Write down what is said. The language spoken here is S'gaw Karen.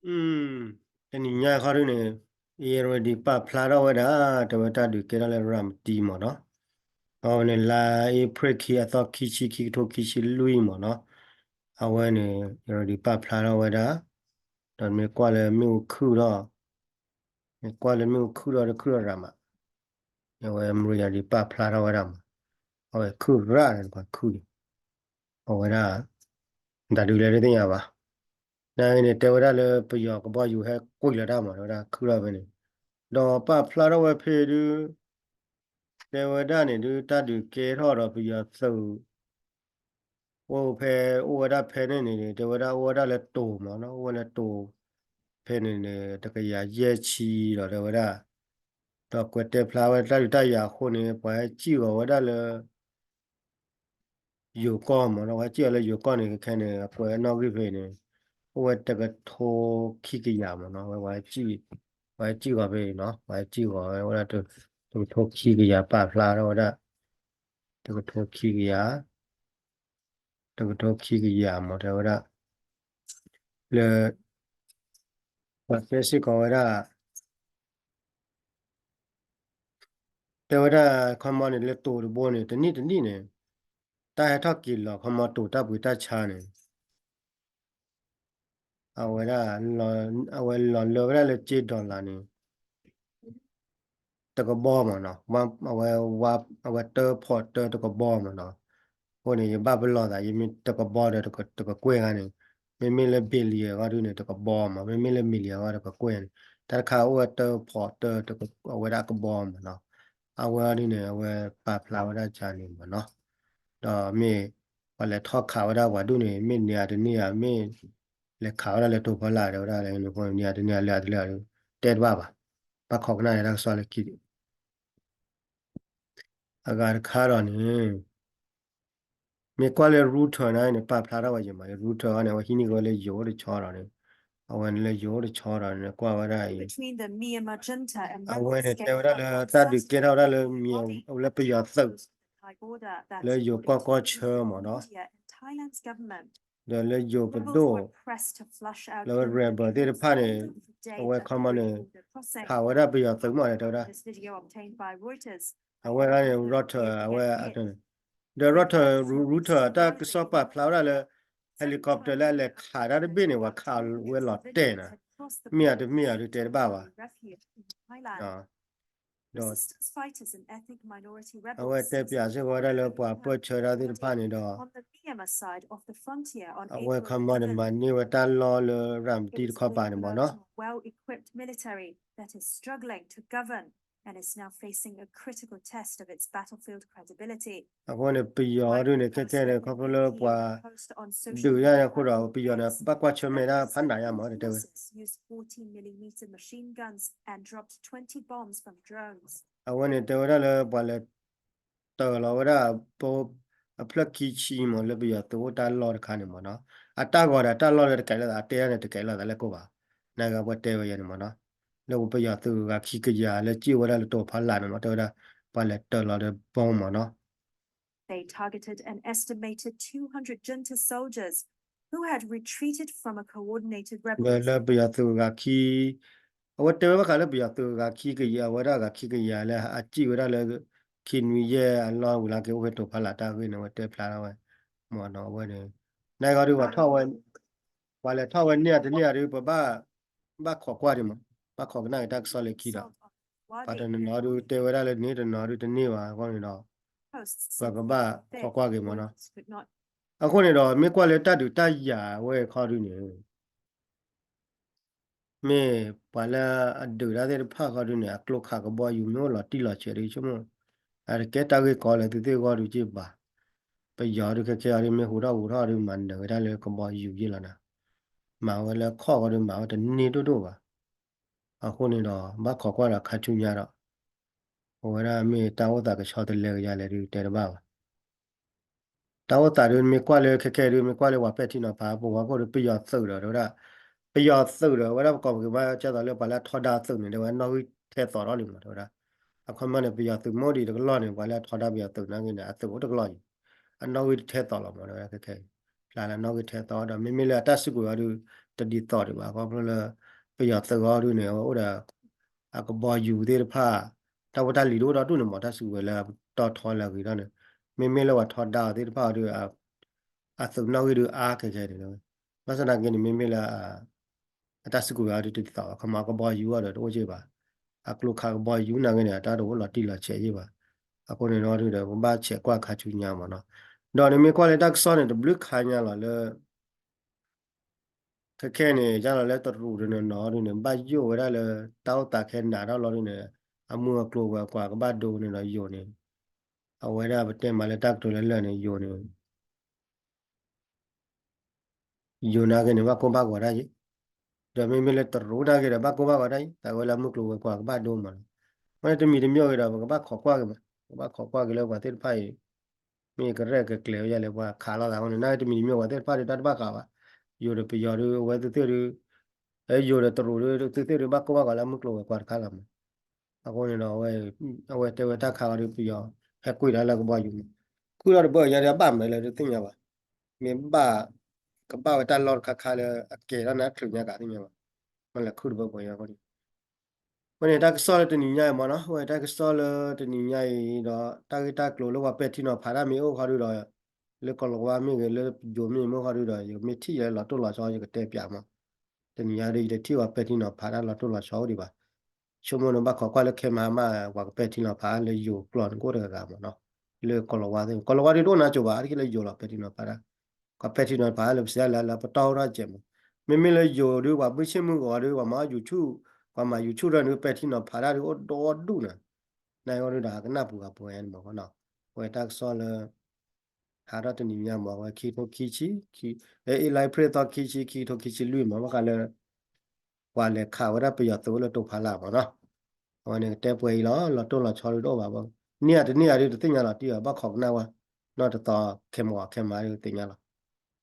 တနံၤညါခီဒုန့ၣ် အ့ၣ်ရဒံၣ်ပာ်ဖျါထီၣ်ဝဲဒၣ် တဲဝဲတၢ်ဒုးကဲထီၣ်လၢရၤမတံမ့ၢ်နီၤ, အဝဲန့ၣ် လါအ့ဖြ့ၣ်ခံ အသီခံဆံ ခံကထိခံဆံလွံၢ်မ့ၢ်နီၤ, အဝဲန့ၣ် အ့ၣ်ရဒံၣ်ပာ်ဖျါထီၣ်ဝဲဒၣ်, ဒီးမ့ၢ်ကွၢ်လၢမ့ၣ်အူခုၣ်ဒီး မ့ၢ်ကွၢ်လၢမ့ၣ်အူခုၣ်ဒီးတခုၣ်ဒီးရၤမး, အဝဲမရံယၤဒံးပာ်ဖျါထီၣ်ဝဲဒၣ်မး, အဝဲခုၣ်ရၤန့ၣ် ပှၤခုၣ်န့ၣ်, အဝဲဒၣ် တၢ်ဒုးလဲၣ်တသ့ၣ်ညါဘၣ်. နာ်က့န့ၣ် တဲဝဲဒၣ်လၢပယီၤကဘီယူၤဟဲကွံာ်လီၤတၢ်မး တဲဝဲဒၣ်ခုၣ်ထီၣ်ဖဲန့ၣ်, ဒီးပာ်ဖျါထီၣ်ဝဲဖဲဒု တဲဝဲဒၣ်န့ၣ်ဒု တၢ်ဒုးကဲထီၣ်ဒီးပယီၤသုး အိၣ်ဖဲ အိၣ်ဝဲဒၣ်ဖဲန့ၣ်န့ၣ် တဲဝဲဒၣ်အိၣ်ဝဲဒၣ်လၢတိၤမးနီၤ, အိၣ်ဝဲလၢတိၤ ဖဲန့ၣ်န့ၣ် တကယၤယဲၢ်ဆံဒီးတဲဝဲဒၣ်, ဒီးကွဲးတဲဖျါဝဲတၢ်ဒုးတၢ်ယၤအဃိန့ၣ် ပှၤဟဲစံၣ်ဂီၤဝဲဒၣ်လၢ ယိၤကီၢ်မးနီၤ, ပှၤဟဲစံၣ်ဂီၤလၢယိၤကီၢ်န့ၣ် ခဲခဲန့ၣ် အကွဲးနီၣ်ဂံၢ်ဖဲန့ၣ် အိၣ်ဝဲတကထိခံကယၤမးနီၤ, ဝဲပှၤဟဲစံၣ်ဂီၤဖဲန့ၣ်နီၤ, ပှၤဟဲစံၣ်ဂီၤဝဲဒၣ် တကထိခံကယၤပာ်ဖျါထီၣ်ဝဲဒၣ် တကထိခံကယၤ တကထိခံကယၤမး တဲဝဲဒၣ် လၢ ပှၤတဲစ့ၢ်ကီးဝဲဒၣ် တဲဝဲဒၣ် ခီမီန့ၣ် လၢတိၤတဘိန့ၣ် တနံၣ်တနံၣ်န့ၣ် တၢ်ဟဲထီၣ်က့ၤလီၤ ခီမီတိၤတၢ်ပှ့ၤတၢ်ဆါန့ၣ် အဝဲဒၣ် အဝဲလီၤလၢဝဲဒၣ်လၢကၠ့ဒီလၣ်န့ၣ် တကဘီမးနီၤ, အဝဲ အဝဲတၢဖီၣ်တၢတကဘီမးနီၤ, အဃိန့ၣ် ယဘၣ်ပလီၢ်သး ယမ့ၢ်တကဘီဒီးတကကွဲၢ်ဂၤန့ၣ်, မ့မ့ၢ်လၢ billion အဂီၢ်ဒုန့ၣ် တကဘီမး, မ့မ့ၢ်လၢ million အဂီၢ်တကကွဲၢ်န့ၣ်, တၢ်တခါအိၣ်ဝဲတၢဖီၣ်တၢ အဝဲဒၣ်ကဘီမးနီၤ, အဝဲဒုန့ၣ် အဝဲပာ်ဖျါဝဲဒၣ်ကၢန့ၣ်မးနီၤ, ဒီးမ့ၢ်ပှၤလဲၤထီၣ်ခးဝဲဒၣ်ပှၤဒုန့ၣ် မ့ၢ်န့ၢ်ဧါတန့ၢ်ဧါ မ့ၢ် လဲၤခးဝဲဒၣ်လၢတိၤဖီလာ်တဲဝဲဒၣ်လၢန့ၣ် န့ၢ်ဧါတန့ၢ်ဧါ လၢအတလၢအဒု တဲတဘၣ်ဘၣ်, ဘၣ်ခိးကနၣ်န့ၣ်တၢ်ကစီၣ်လၢခံ အဂၤတခါဒီးန့ၣ် မ့ၢ်ကွၢ်လၢ Reuters န့ၣ် ပာ်ဖျါထီၣ်ဝဲယမး Reuters န့ၣ် အဝဲဟံးန့ၢ်က့ၤဝဲလၢယိၤအိၣ်တဆီဒီးန့ၣ်, အဝဲန့ၣ်လၢယိၤအိၣ်တဆီဒီးန့ၣ် ကွၢ်ဝဲဒၣ်အံၤ, အဝဲန့ၣ်တဲဝဲဒၣ်လၢတၢ်ဒုးကဲထီၣ်ဝဲဒၣ်လၢ လၢပယီၤသုး လၢယိၤကီၢ်ကီၢ်ဆၢမးနီၤ ဒီးလၢယိၤပဒိၣ် လၢ rebel သ့ၣ်တဖၣ်န့ၣ် အဝဲခီမီန့ၣ် ခးဝဲဒၣ်ပယီၤသုးမးတဲဝဲဒၣ် အဝဲဒၣ်န့ၣ် Reuters အဝဲ ဒီး Reuters Reuters တၢ်ကစီၣ်ပာ်ဖျါဝဲဒၣ်လၢ helicopter လၢအလဲၤခးတၢ်တဘ့ၣ်န့ၣ် ပှၤခးဝဲလီၤတဲာ်နီၤ, မ့ၢ်ဧါတမ့ၢ်ဧါဒုးတဲတဘၣ်ဘၣ် ဒီး အဝဲတဲပၠးစ့ၢ်ကီးဝဲဒၣ်လၢပှၤပၢၢ်ဆၢတၢ်သ့ၣ်တဖၣ်န့ၣ်ဒီး အဝဲခီမီန့ၣ်မၤန့ၢ်ဝဲတၢ်လီၢ်လၢရၤမတံတခီပၤန့ၣ်မးနီၤ အဃိန့ၣ် ပယီၤဒုန့ၣ် ခဲခဲန့ၣ် ခီဖျိလၢပှၤဒုးယါန့ၣ်အဃိဒီး ပယီၤန့ၣ် ဘၣ်ကွၢ်ဆၢၣ်မဲာ်တၢ်ဖးနးယါမး တဲဝဲ အဝဲန့ၣ်တဲဝဲဒၣ်လၢပှၤလဲၤတၢၤလီၤဝဲဒၣ် အဖျၢၣ်ခံဆံမး လၢပယီၤသုးအိၣ်တၢ်လီၢ်တခါန့ၣ်မးနီၤ အတၢ်ဂီၤဒီးတၢ်လီၢ်လၢတကဲးလိာ်သး အတဲဒၣ်န့ၣ်တကဲးလိာ်သးလၢကိၣ်ဘၣ် နဂၤပှၤတဲဝဲယဲန့ၣ်မးနီၤ လၢပယီၤသုးဂၤခံကယၤလၢစံၣ်ဝဲဒၣ်လၢတိၤဖီလာ်န့ၣ်မး တဲဝဲဒၣ် ပှၤလဲၤတၢၤလီၤဒီးဘီမးနီၤ They targeted an estimated two hundred junta soldiers who had retreated from a coordinated rebel လၢပယီၤသုးဂၤခံ အဝဲတဲဝဲဘၣ်ဃးလၢပယီၤသုးဂၤခံကယၤ အဝဲဒၣ်ဂၤခံကယၤလၢအစံၣ်ဝဲဒၣ်လၢ ခံနွံယဲၢ်အလီၢ်ဝံၤလၢက့ၤအိၣ်ဖဲတိၤဖီလာ်တၢ်ဂ့ၢ်န့ၣ် အဝဲတဲဖျါထီၣ်ဝဲ မ့ၢ်နီၤ အဝဲန့ၣ် နဂၤဒုးပှၤထီၣ်ဝဲ ပှၤလဲၤထီၣ်ဝဲန့ၢ်ဧါတန့ၢ်ဧါဒုး ပဘၣ် ဘၣ်ခိးကွၢ်ဒံးမး ဘၣ်ခိးကနၣ်က့ၤတၢ်ကစီၣ်လၢခံဒီး ပှၤတနီၤနီၤဒုးတဲဝဲဒၣ်လၢန့ၣ် တနီၤဒုးတန့ၢ်ဘၣ်အဂီၢ်န့ၣ်ဒီး ပကဘၣ်ခိးကွၢ်က့ၤမးနီၤ အဃိန့ၣ်ဒီး မ့ၢ်ကွၢ်လၢတၢ်ဒုးတၢ်ယၤဝဲခီဒုးန့ၣ် မ့ၢ်ပှၤလၢအဒုးတၢ်သ့ၣ်တဖၣ်ခီဒုးန့ၣ် အကျိခးကဘီယူၤမ့ၢ်အိၣ်လီၤတံၢ်လီၤဆဲးဒုးဆိကမိၣ် အတကဲတၢ်ဂ့ၢ်ကီလၢသုသ့ၣ်အဂီၢ်ဒုးက့ၢ်ဘၣ် ပယီၤဒုးခဲခဲအံၤဒုးမ့ၢ်ဟူးထီၣ်ဟူးထီၣ်ဒုးမၤနၢၤဝဲဒၣ်လၢကဘီယူၤယ့ၢ်လီၤနၤ မၤဝဲလၢခီၣ်ဃီဒုးမၤဝဲတန့ၢ်ဒိၣ်ဒိၣ်ဘၣ် အဃိန့ၣ်ဒီး ဘၣ်ခိးကွၢ်ဒီးခါဆူညါဒီး အဝဲဒၣ်မ့ၢ်တၢ်အိၣ်သးကဆီတလဲကယၤလဲၣ်ဒုးတဲတဘၣ်ဘၣ် တၢ်အိၣ်သးဒုးမ့ၢ်ကွၢ်လၢခဲခဲဒုးမ့ၢ်ကွၢ်လၢပှၤပဲာ်ထံနီၤဖးပူၤဝဲခိၣ်ဒီး ပယီၤသုးဒီးတဲဝဲဒၣ် ပယီၤသုးဒီးဝဲဒၣ်ပကိးပက့ၤဘၣ်ကၢ်သိးလၢပှၤလၢအထီဒါသုးန့ၣ် တဲဝဲနီၣ်ဂံၢ်ထဲသိးထီၣ်လံမး တဲဝဲဒၣ် အခီပညီန့ၣ် ပယီၤသုးမ့ၢ်အိၣ်ဒံးတကလီၢ်န့ၣ် ပှၤလၢအထီဒါပယီၤသုးနာ်က့န့ၣ် အသုးအိၣ်တကလီၢ်အံၤ အနီၣ်ဂံၢ်ထဲသိးလီၤမး တဲဝဲဒၣ်ခဲခဲအံၤ ဖျါလၢအနီၣ်ဂံၢ်ထဲသိးဒီး မ့မ့ၢ်လၢအတၢ်စုကဝဲၤအံၤဒုး တဒ်သိးဒံးဘၣ် ခီဖျိလၢ ပယီၤသုးအီၤဒုန့ၣ် အဝဲအိၣ်ဒီး အကဘီယူၤသ့ၣ်တဖၣ် တၢ်ဖိတၢ်လံၤတအိၣ်ဒီးဒူၣ်န့ၣ်မး တၢ်စုကဝဲၤလၢပတီၢ်ထီလၢအဂ့ၤထီၣ်န့ၣ် မ့မ့ၢ်လၢပှၤထီဒါအီၤသ့ၣ်တဖၣ်အီၤဒု အသုးနီၣ်ဂံၢ်ဒုအါခဲခဲန့ၣ်လီၤ. ဘၣ်ဆၣ်သနာ်က့န့ၣ် မ့မ့ၢ်လၢ အတၢ်စုကဝဲၤအီၤဒုတဒ်သိးဘၣ် ခီမီကဘီယူၤအီၤဒီးတအိၣ်က့ဘၣ် အကျိခးကဘီယူၤနာ်က့န့ၣ် အတၢ်တအိၣ်လီၤတံၢ်လီၤဆဲးယ့ၢ်ဘၣ်. အဃိန့ၣ်ဒီးဒုဒီး ပဘၣ်ဆဲးကွၢ်ခါဆူညါမးနီၤ. ဒီးန့ၣ်မ့ၢ်ကွၢ်လၢတၢ်ကစီၣ်န့ၣ် တဘျုးခါညါလီၤလၢ ခဲခဲန့ၣ် ယါလီၤလၢတရူးဒုန့ၣ်နီၤဒုန့ၣ် ဘၣ်ယိၣ်ဝဲဒၣ်လၢ တၢ်အိၣ်သးခဲနးထီၣ်လီၤဒုန့ၣ် အမုၢ်အကျိၤဝဲၤကွာ်ကဘၣ်ဒိန့ၣ်ဒီးယိၤန့ၣ် အဝဲဒၣ်ပတဲမးလၢတၢ်ကတိၤလၢလၢာ်န့ၣ် ယိၤန့ၣ် ယိၤနာ်က့န့ၣ် ဘၣ်ကိၢ်ဘၣ်ဂီၤတၢ်ယ့ၣ်, ဒီးမ့မ့ၢ်လၢတရူးနာ်က့ဒီး ဘၣ်ကိၢ်ဘၣ်ဂီၤတၢ်ယ့ၣ်, တၢ်ဝဲလၢမုၢ်ကျိၤဝဲၤကွာ်ကဘၣ်ဒိမးလီၤ. မ့ၢ်တမံၤတမံၤဂ့ၤဒီး ပကဘၣ်ခိးကွၢ်က့ၤမး, ပကဘၣ်ခိးကွၢ်က့ၤလၢပှၤသ့ၣ်တဖၣ်အံၤ မ့ၢ်ကရဲၣ်ကကျဲၤဝဲဒ်လဲၣ် ပှၤခးလိာ်သးအဃိန့ၣ် နာ်က့တမံၤတမံၤပှၤသ့ၣ်တဖၣ်ဒီးတၢ်တဘၣ်ဃးဘၣ်, ယိၤဒီးပယီၤဒီး အဝဲသ့ၣ်သ့ၣ်ဒီး ယိၤဒီးတရူးဒီး သ့ၣ်သ့ၣ်ဒီး ဘၣ်ကိၢ်ဘၣ်ဂီၤလၢမုၢ်ကျိၤဝဲၤကွာ်တခါလီၤမး. အဃိန့ၣ်ဒီး အဝဲတဲဝဲတၢ်ခါအီၤဒီး ပယီၤဟဲကွံာ်တၢ်လၢကဘီယူၤမး, ကွံာ်ထီၣ်တဘၢညါဒီး အဘၣ်မနုၤလဲၣ်တသ့ၣ်ညါဘၣ်, မ့ၢ်ဘၣ် ကဘၣ်ဝဲတၢ်လီၢ်တခါခါလၢအကဲထီၣ်န့ၣ် ချုးညါကးသ့ၣ်ညါဘၣ်, မ့ၢ်လဲၤခုၣ်တဘၢပှဲၤညါအဃိန့ၣ် အဃိန့ၣ်တၢ်ကစီၣ်လၢတနံၤညါအံၤမးနီၤ, အဝဲတၢ်ကစီၣ်လၢတနံၤညါအံၤဒီး တၢ်ဂ့ၢ်တၢ်ကျိၤလၢပှၤပဲာ်ထံနီၤဖးတၢ်မ့ၢ်အိၣ်ဃီဒုဒီး လၢကီၢ်လီၤဝါမ့ၢ်ဂ့ၤ လၢယိၤမ့ၢ်မ့ၢ်အိၣ်ဃီဒုဒီး ယမ့ၢ်ထံၣ်ယဲလီၤတိၢ်လီၤဆီ ယကတဲပၠးမး, တနံၤညါဒီး ယတထံၣ်ပှၤပဲာ်ထံနီၤဖးတၢ်လီၤတိၢ်လီၤဆီအိၣ်ဒံးဘၣ်. ဆိကမိၣ်န့ၣ် ဘၣ်ခိးကွၢ်လၢခဲမၤမး ပှၤကပဲာ်ထံနီၤဖးလၢယိၤကျိာ်န့ၣ် ကအိၣ်တဂၤဂၤမးနီၤ, လၢကီၢ်လီၤဝါသ့ၣ် ကီၢ်လီၤဝါဒုတအိၣ်နါစိၤဘၣ် အါတက့ၢ်လၢယိၤလီၤပဲာ်ထံနီၤဖးတၢ် ပှၤပဲာ်ထံနီၤဖးလၢပစံးလၢလၢပတီၢ်ထီၣ်ကဲးမး, မ့မ့ၢ်လၢယိၤဒု ပှၤဘုဆ့ၣ်မုၢ်ဂီၤဒု ပှၤမၤ YouTube ပှၤမၤ YouTube ဒၣ်ဒု ပဲာ်ထံနီၤဖးတၢ်ဒုအိၣ်ဒီဒူၣ်နီၤ, နၢ်ဟူဒုဒီးကနၣ်ပူၤဂၤပူၤဂၤန့ၣ်မးနီၤ, အဝဲတၢ်ကစီၣ်လၢ ဟးထီၣ်တနံၤညါမး အဝဲခံထိခံဆံ, အ့လါအ့ဖြ့ၣ်သီခံဆံ ခံထိခံဆံလွံၢ်မး ဘၣ်ဃးလၢ ပှၤလဲၤခးဝဲဒၣ်ပယီၤသုးအိၣ်လၢတိၤဖးလၢ်မးနီၤ, အဝဲန့ၣ်ကတဲပှဲၤအံၤလီၤ လီၤတိၢ်လီၤဆီဒုတအိၣ်ဘၣ်ဘၣ်, န့ၢ်အတန့ၢ်အဒုတသ့ၣ်ညါလီၤတံၢ်ဘၣ် ဘၣ်ခိးကနၣ်ဝဲ, နီၢ်တသီခဲမၤအီၤခဲမၤဒုတသ့ၣ်ညါလီၤ,